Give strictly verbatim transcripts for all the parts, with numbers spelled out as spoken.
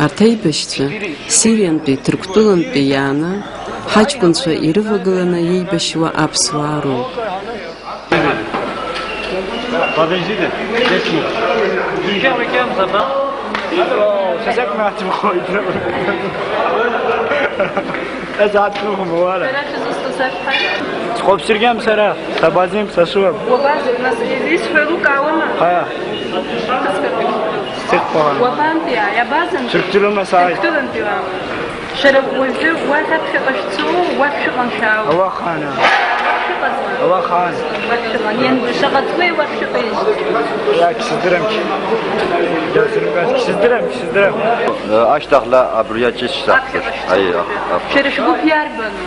Арҭ аибашьцәа Сириантәи, Ҭырқәтәылантәи иааны, ҳаҷкәынцәа ирывагыланы иеибашьуа аԥсуаа роуп. Подождите, пять минут. Сейчас выйдём, забыл. О, сейчас я к нам выходит. Схәаԥшыргьы сара, сабазим, сашьуам. Уабазеи, нас, исҳәо еилукаауама? Ҳаиа. Сыхьԥаауан. Уабантәи ааи, абазантәи? Ҭырқәтәыланы сааит. Ҭырқәтәылантәи уаа. Шәара уажәы уахь аԥхьаҟа шәцо, уахь шәыҟан шәаауеит? Ауахаан. Уахь шәыҟазма? Ауахаан. Уахь шәыҟан. Иан-, шаҟа ҵуеи уахь шәыҟеижьҭеи? Иагьсыздырам. Иагьсыздырам, иагьсыздырам. Э, ашьҭахьла абри аҿы сшьҭаҳхит. Аԥхьаҟа шәцо. Аиеи, ах-, ах-. Шәара шәгәыԥ иарбану?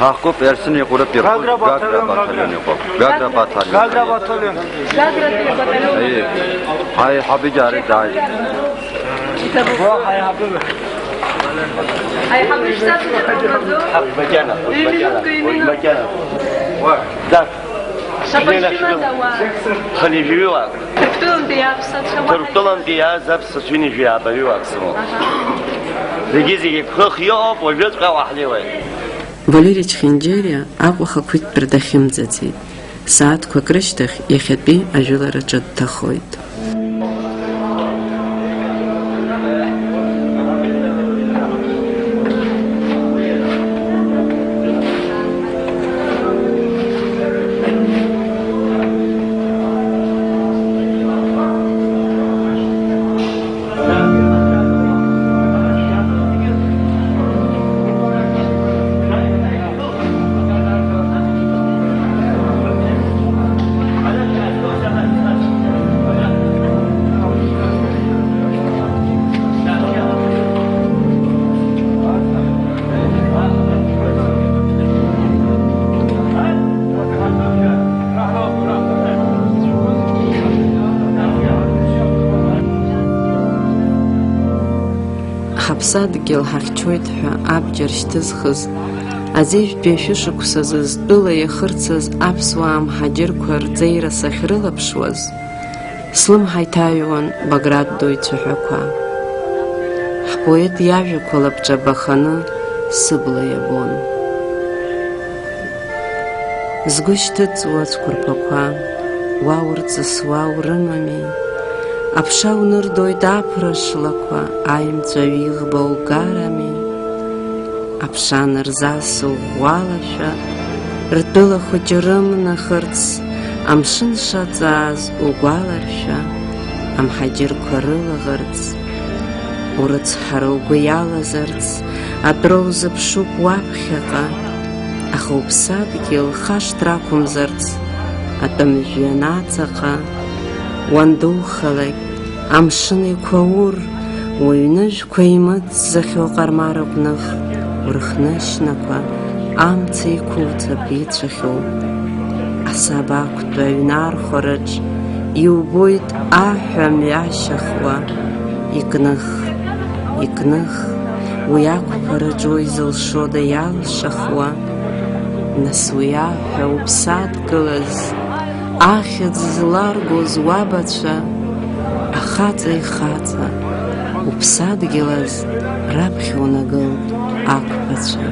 Ҳаҳгәыԥ Ерсин иҟоуп, ирху Гагра Гагра батальон, батальон Гагра. Иҟоуп. Гагра Гагра. Батальон. Гагра батальон. Гагратәи абаталион. Аиеи. Ҳаи-, ҳабигьы ара дааит. Иҭабуп. Уа, ҳаи-, ҳабигьы. Аиҳабы шьҭа дыҟаӡоу? Макьана, макьана, макьана. Уа, дад. Шаҟа шәымада уа? Хынҩажәаҩыла. Ҭырқәтәылантәи иааԥсацәа уа? Ҭырқәтәылантәи иааз аԥсацәа ҩынҩажәи аабаҩыла сымоуп. Аҳа. Зегьы-зегьы гәхых иҟоуп, уажәыҵәҟьа уаҳнеиуеит. Валери Чхинџьериа Аҟәа ахақәиҭтәра дахьымӡаӡеит. Сааҭқәак рышьҭахь иахьатәи ажәылараҿы дҭахоит. Ҳаԥсадгьыл ҳахьчоит ҳәа абџьар шьҭызхыз, аӡыжәтәи ашәышықәсазы зтәыла иахырцаз аԥсуаа мҳаџьырқәа рҵеира сахьрылаԥшуаз, слымҳа иҭаҩуан Баграт ду ицәаҳәақәа. Ҳпоет иажәақәа лабҿабаханы сыбла иабон. Згәы шьҭыҵуа цәқәырԥақәа, уа урҵысуа урымами? Аԥша унырдоит аԥра шлақәа, аимҵәаҩ иӷба угарами? Аԥша анырзасу ӷәӷәалашәа, ртәыла хәыҷы рымнахырц, амшын шаҵааз угәаларшәа, амҳаџьырқәа рылаӷырӡ, урыцҳара угәы иалазарц, атәра узыԥшуп уаԥхьаҟа, аха уԥсадгьыл хашҭра ақәымзарц, атәым жәҩан аҵаҟа уандухалак, амшын еиқәаур, уҩныжә Қәеимыҵ захьоу ҟармаруп ных, урхнышьнақәа амца иқәуҵап ицәахьоу. Асаба ақәтәа аҩны архәараҿ иубоит аҳәа мҩашьахуа, икных, икных, уи ақәԥараҿ уи зылшода иалшахуа. Нас уи аҳәа уԥсадгылаз, ахьӡ зларгоз уабацәа, ахаҵа ихаҵа, уԥсадгьыл азы раԥхьа унагылт ақәԥацәа.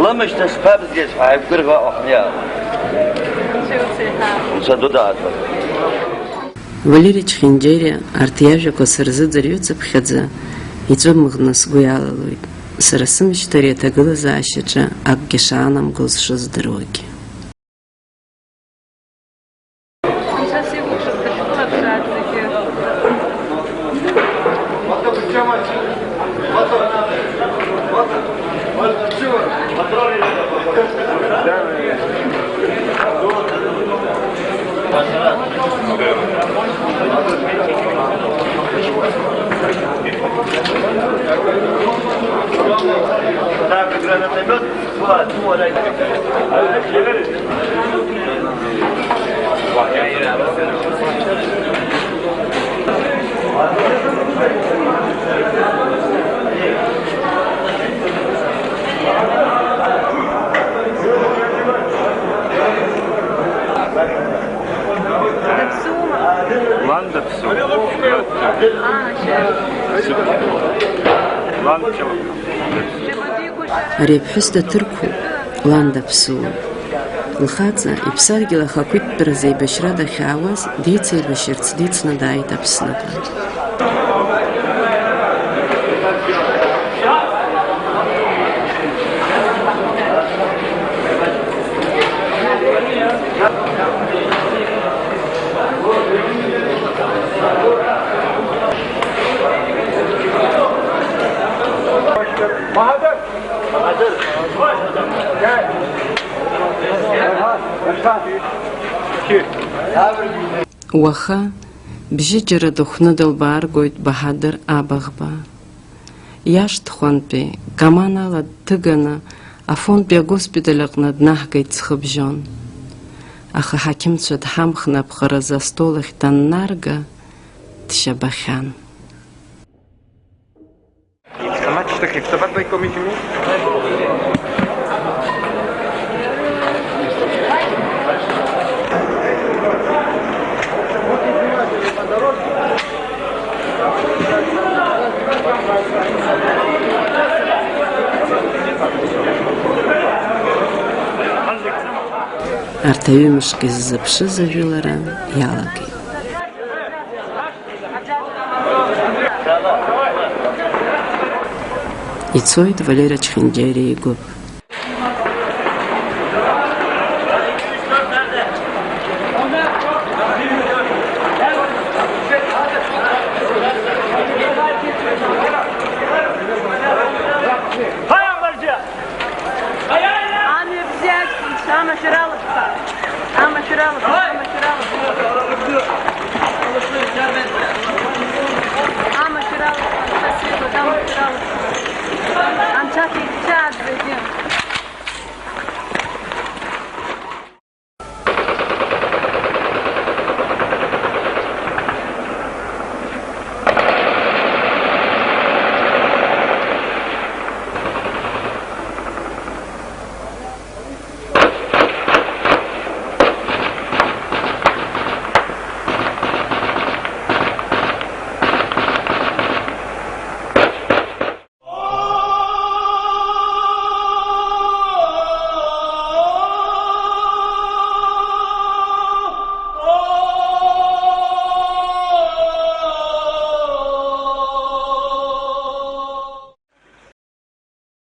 Лымышьҭа шԥабзиаз ҳәа ҳаиқәгәырӷьо аҟахәниа. Анцәа иуцеиҳа. Анцәа ду даатәа. Валери Чхинџьериа арҭ иажәақәа сырзыӡырҩыцыԥхьаӡа, иҵәымӷны сгәы иалалоит. Сара сымшьҭари аҭагылазаашьаҿы акгьы шаанамгоз шыздыруагьы. Анцәа сикәыхшоуп, дышәкылаԥшааит зегьы. Лан даԥсуеит. Лан ҷыла. Ари аԥҳәыс даҭырқәуп, лан даԥсуоуп. Лхаҵа, иԥсадгьыл ахақәиҭтәразы еибашьра дахьаауаз, дицеибашьырц дицны дааит Аԥсныҟа. Баҳадыр! Баҳадыр! Уаха бжьыџьара дыхәны дылбааргоит Баҳадыр Абаӷба. Иашҭхәантәи, каманала дҭыганы, Афонтәи агоспиталь аҟны днаҳгеит ҵхыбжьон. Аха аҳақьымцәа дҳамхны аԥҟаразы астол ахь даннарга, дшьабахьан. Арҭ аҩымшк иззыԥшыз ажәылара иалагеит. Ицоит Валера Чхинџьариа игәыԥ. Амҩа бзиа аҷкәынцәа, амашәыр алаԥха! Амашәыр алаԥха! Амашәыр алаԥха! Амашәыр алаԥха! Анцәа шәиҭшәааӡ зегьы!